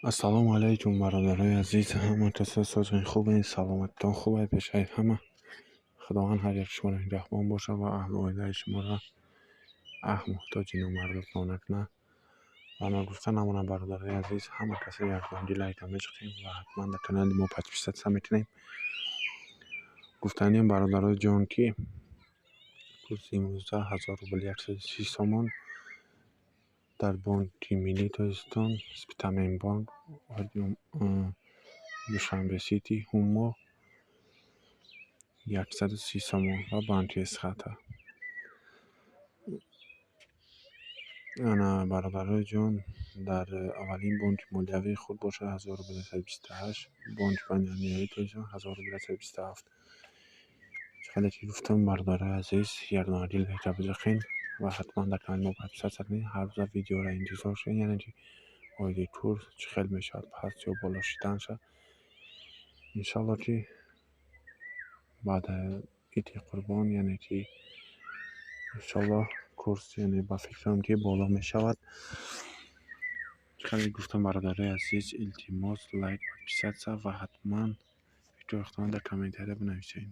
Ассалому алайкум, бародарои азиз, ҳама касо созои хубен, саломатитон хубай. Пешаи ҳама Худованд ҳар як шуморо нигаҳбон бошад ва аҳлу оилаи шуморо муҳтоҷи номардотон накунад. Ва ногуфта намонад, бародарои азиз, ҳама касе якдонги лайка мечиқем ва ҳатман дар канали мо подписаться мекунем. Гуфтаниям, бародарои ҷон, ки курси имрӯза 1000 рубл 130 сомон дар Бонки Миллии Тоҷикистон, Спитамен банк, Душанбе Сити, Ҳумо 130 сомон ва банки Эсхата. Ана, бародарои ҷон, дар аввалин бонки молиявии худ бошад 1000 рубл 128, Бонки Байналмилалии Тоҷикистон 1000 рубл 127. Чӣ ки гуфтам, бародарои азиз, якдонаги лайка биҷиқен ва ҳатман дар канали мо подписаться кунед. Ҳар рӯза видеоро интизор шавед, яъне ки оиди курс чӣ хел мешавад, паст ё боло шиданша. Иншалло, ки баъд Иди Қурбон, яъне ки иншалло курс, яъне ба фикрам, ки боло мешавад. Чӣ хеле гуфтам, бародарои азиз, илтимос, лайк, подписаться ва ҳатман фикрҳои худтонро дар комментария бинависед.